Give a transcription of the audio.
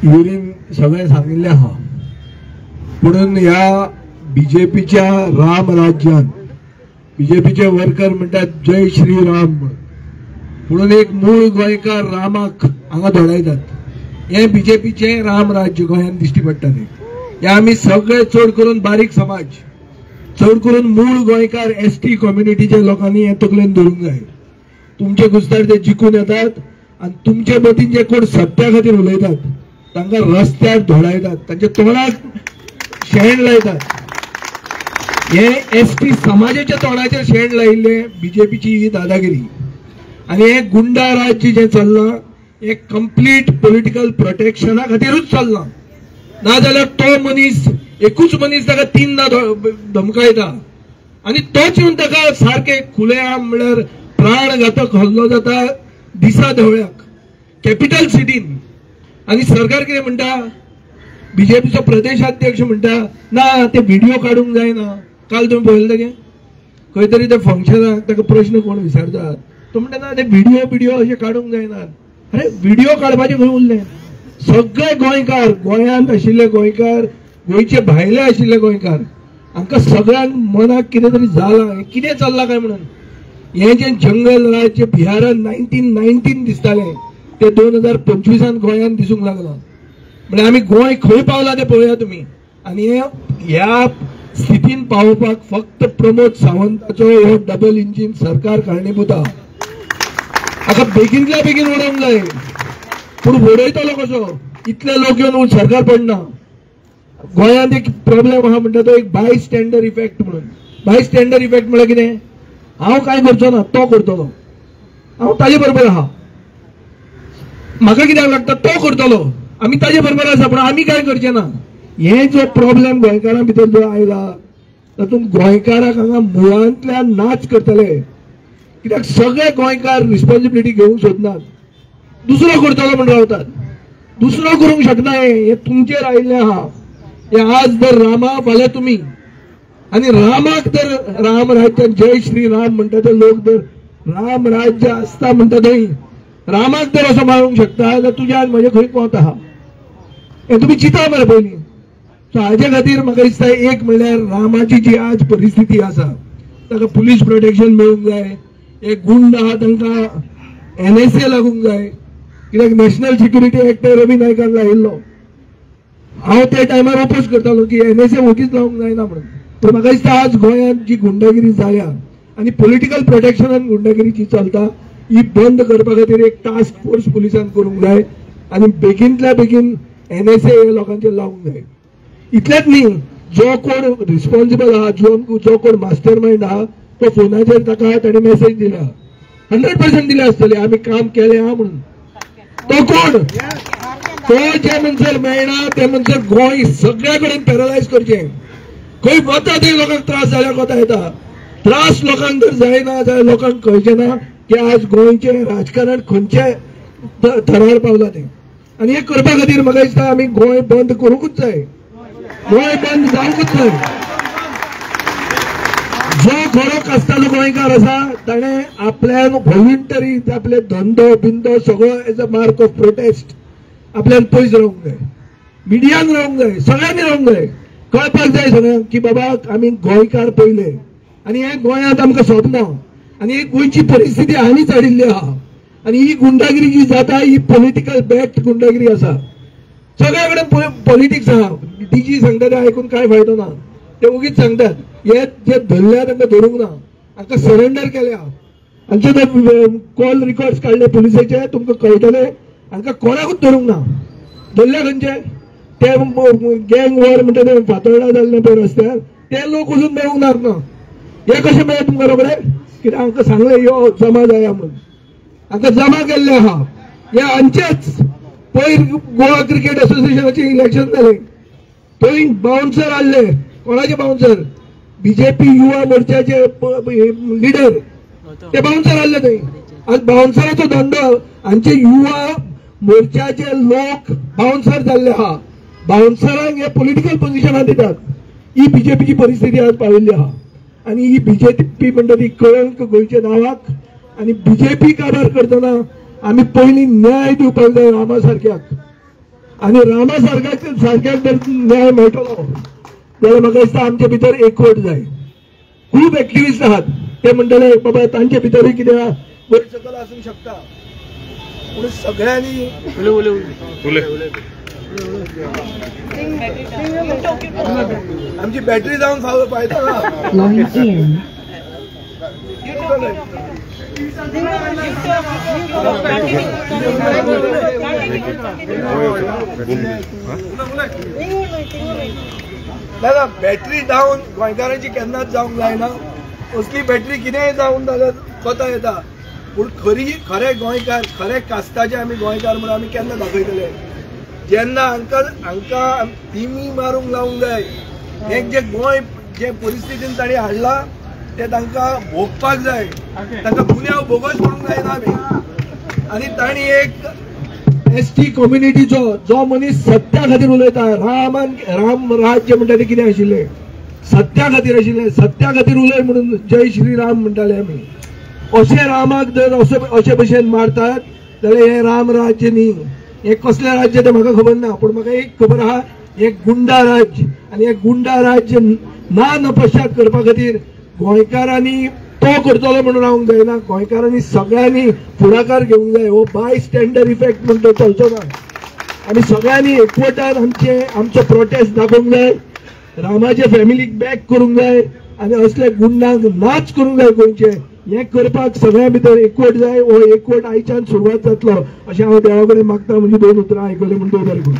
Urine सगळें सांगिल्लें आहा, पुणून ह्या बीजेपीच्या राम राज्यान बीजेपीचे वर्कर म्हणटात जय श्री राम म्हणून, पुणून एक मूळ गोंयकार रामाक हांगा धोडायतात. हें बीजेपीचें राम राज्य गोंयांत दिश्टी पडटा. तें हे आमी सगळे चड करून बारीक समाज, चड करून मूळ गोंयकार एस टी कम्युनिटीच्या लोकांनी हें तकलेन धरूंक जाय. तुमचे गुस्तार ते जिखून येतात आनी तुमचे मतीन जे कोण सत्या खातीर उलयतात तांकां रस्त्यार धोडायतात, तांच्या तोंडाक शेण लायतात. हे एस टी समाजाच्या तोंडाचेर शेण लायिल्लें बीजेपीची ही दादागिरी. आनी हे गुंडा राज्य जें चल्लां हें कंप्लीट पॉलिटिकल प्रोटेक्शना खातीरूच चल्लां. नाजाल्यार तो मनीस, एकूच मनीस ताका तीनदा धमकायता आनी तोच येवन ताका सारकें खुलेआम म्हणल्यार प्राणघातक हल्लो जाता दिसा धवळ्याक कॅपिटल सिटीन. आनी सरकार कितें म्हणटा, बीजेपीचो प्रदेशाध्यक्ष म्हणटा ना ते व्हिडिओ काडूंक जायना. काल तुमी पळयलें तेगे खंय तरी ते फंक्शनाक ताका प्रश्न कोण विचारता, तो म्हणटा ना ते व्हिडिओ बिडिओ अशे काडूंक जायना. अरे व्हिडिओ काडपाचे खंय उरलें? सगळे गोंयकार, गोंयांत आशिल्ले गोंयकार, गोंयचे भायले आशिल्ले गोंयकार, हांकां सगळ्यांक मनाक कितें तरी जालां, हें कितें चल्लां काय म्हणून. हें जें जंगल राज्य बिहारान 1919 दिसतालें तें 2025 गोंयांत दिसूंक लागलां. म्हळ्यार आमी गोंय खंय पावलां तें पळया तुमी. आनी ह्या स्थितीन पावोवपाक फक्त प्रमोद सावंताचो हो डबल इंजीन सरकार कारणीभूत आहा. हाका बेगीनल्या बेगीन उडोवंक जाय, पूण उडयतलो कसो? इतले लोक येवन सरकार पडना. गोंयांत एक प्रॉब्लेम आहा म्हणटा तो एक बाय स्टँडर इफेक्ट म्हणून. बाय स्टँडर इफेक्ट म्हळ्यार कितें? हांव कांय करचो ना, तो करतलो, हांव ताजे बरोबर आहा, म्हाका कित्याक लागता, तो करतलो, आमी ताजे बरोबर आसा, पूण आमी कांय करचें ना. हे जो प्रॉब्लेम गोंयकारां भितर जो आयला तातूंत गोंयकाराक हांगा मुळांतल्यान नाच करतले. कित्याक सगळे गोंयकार रिस्पॉन्सिबिलिटी घेवंक सोदनात, दुसरो करतलो म्हूण रावतात, दुसरो करूंक शकना. हें तुमचेर आयिल्लें आहा. हें आज जर रामा फाल्यां तुमी. आनी रामाक तर राम राज्य जय श्री राम म्हणटा ते लोक, जर राम राज्य आसता म्हणटा थंय रामाक जर असो मारूंक शकता जाल्यार तुज्या आनी म्हजें खंय कोत आहा हें तुमी चिंता मरे पयलीं. सो हाजे खातीर म्हाका दिसता एक म्हणल्यार रामाची जी आज परिस्थिती आसा ताका पुलीस प्रोटेक्शन मेळूंक जाय. एक गुंड आहा तांकां NSA लागूंक जाय, कित्याक नॅशनल सिक्युरिटी एक्ट रवी नायकान लायिल्लो. हांव त्या टायमार ओपोज करतालो की NSA वोगीच लावंक जायना म्हणून. पूण म्हाका दिसता आज गोंयांत जी गुंडागिरी जाल्या आनी पॉलिटिकल प्रोटेक्शनान गुंडागिरी जी चलता ही बंद करपा खातीर एक टास्क फोर्स पुलिसान करूंक जाय आनी बेगीनतल्या बेगीन NSA हे लोकांचेर लावंक जाय. इतलेंच न्ही, जो कोण रिस्पॉन्सिबल आहा, जो कोण मास्टर मायंड आहा तो फोनाचेर ताका ताणें मॅसेज दिला, 100% दिल्या आसतले आमी काम केलें आहा म्हणून. तो कोण? तो जे म्हणसर मेळना ते म्हणसर गोंय सगळ्या कडेन पॅरलायज करचें. खंय वता थंय लोकांक त्रास जाल्यार कोता येता. त्रास लोकांक जर जायना जाल्यार लोकांक कळचें ना की आज गोंयचें राजकारण खंयचे थरार पावलां तें. आनी हें करपा खातीर म्हाका दिसता आमी गोंय बंद करूंकूच जाय, गोंय बंद जावंकूच जाय. जो खरो कास्तालो गोंयकार आसा ताणें आपल्यान व्हॉलंटरी आपले धंदो बिंदो सगळो as a mark of protest आपल्यान पयस रावंक जाय, मिडियान रावंक जाय, सगळ्यांनी रावंक जाय. कळपाक जाय सगळ्यांक की बाबा आमी गोंयकार पयले आनी हें गोंयांत आमकां सोदना आनी ही गोंयची परिस्थिती हालींच हाडिल्ली आहा. आनी ही गुंडागिरी जी जाता ही पॉलिटिकल बॅक्ड गुंडागिरी आसा. सगळ्या कडेन पॉलिटिक्स आहा. डीजी सांगता ते आयकून कांय फायदो ना, ते ओगीच सांगतात. हे जे धरल्या तांकां धरूंक ना, हांकां सरेंडर केल्या. हांचे ते कॉल रिकॉर्ड्स काडले पुलिसाचे, तुमकां कळटले हांकां कोणाकूच धरूंक ना. धरल्या खंयचे ते गँग वॉर म्हणटा ते फातोर्डा जाल्ले पळय रस्त्यार, ते लोक अजून मेळूंक नात ना. हे कशें मेळ्ळें तुमकां रोखडे? कित्याक हांकां सांगलें यो जमा जाया म्हणून, हांकां जमा केल्ले आहा. हे हांचेच पयर गोवा क्रिकेट असोसिएशनाचें इलेक्शन जालें, थंय बाउन्सर आसले. कोणाचे बाउन्सर? बीजेपी युवा मोर्चाचे लिडर, ते बाउन्सर आसले थंय. आज बाउन्सराचो धंदो, हांचे युवा मोर्चाचे लोक बाउन्सर जाल्ले आहा. बाउन्सरांक हे पॉलिटिकल पोजिशनां दितात. ही बीजेपीची परिस्थिती आज पाविल्ली आहा. आनी ही बीजेपी म्हणटा ती कळंक गोंयच्या नांवाक. आनी बीजेपी कारभार करतना आमी पयलीं न्याय दिवपाक जाय रामा सारक्याक. आनी रामा सारक्याक जर न्याय मेळटलो जाल्यार म्हाका दिसता आमचे भितर एकवट जाय. खूब एक्टिविस्ट आहात ते म्हणटले बाबा तांचे भितरूय कितें वयर सकयल आसूंक शकता, पूण सगळ्यांनी आमची बॅटरी जावन फायदा ना. ना बॅटरी डावन गोंयकारांची केन्नाच जावंक जायना. असली बॅटरी कितेंय जावन जाल्यार कोता येता, पूण खरी खरे गोंयकार, खरे कास्ताचे आमी गोंयकार म्हणून आमी केन्ना दाखयतले? जेन्ना हांकां तिमी मारूंक लावंक जाय. हें जे गोंय जे परिस्थितीन तांणी हाडला ते तांकां भोगपाक जाय, तांकां गुन्यांव भोगोच पडूंक जायना आमी. आनी तांणी एक एस टी कम्युनिटीचो जो मनीस सत्या खातीर उलयता, रामान राम राज्य म्हणटा तें कितें आशिल्लें? सत्या खातीर आशिल्लें. सत्या खातीर उलय म्हणून जय श्री राम म्हणटाले आमी. अशें रामाक जर अशे भशेन मारतात जाल्यार हें राम राज्य न्ही, हें कसलें राज्य तें म्हाका खबर ना, पूण म्हाका एक खबर आहा, हें गुंडा राज्य. आनी हें गुंडा राज्य ना नपश्चात करपा खातीर गोंयकारांनी तो करतलो म्हणून रावंक जायना, गोंयकारांनी सगळ्यांनी फुडाकार घेवंक जाय. हो बाय स्टँडर इफेक्ट म्हणून तो चलचो ना. आनी सगळ्यांनी एकवटान आमचो प्रोटेस्ट दाखोवंक जाय, रामाचे फॅमिलीक बॅक करूंक जाय आनी असले गुंडांक नाच करूंक जाय गोंयचे. हें करपाक सगळ्यां भितर एकवट जाय. हो एकवट आयच्यान सुरवात जातलो अशें हांव देवा कडेन मागता. म्हणजे दोन उतरां आयकलें म्हणून बरें करूं.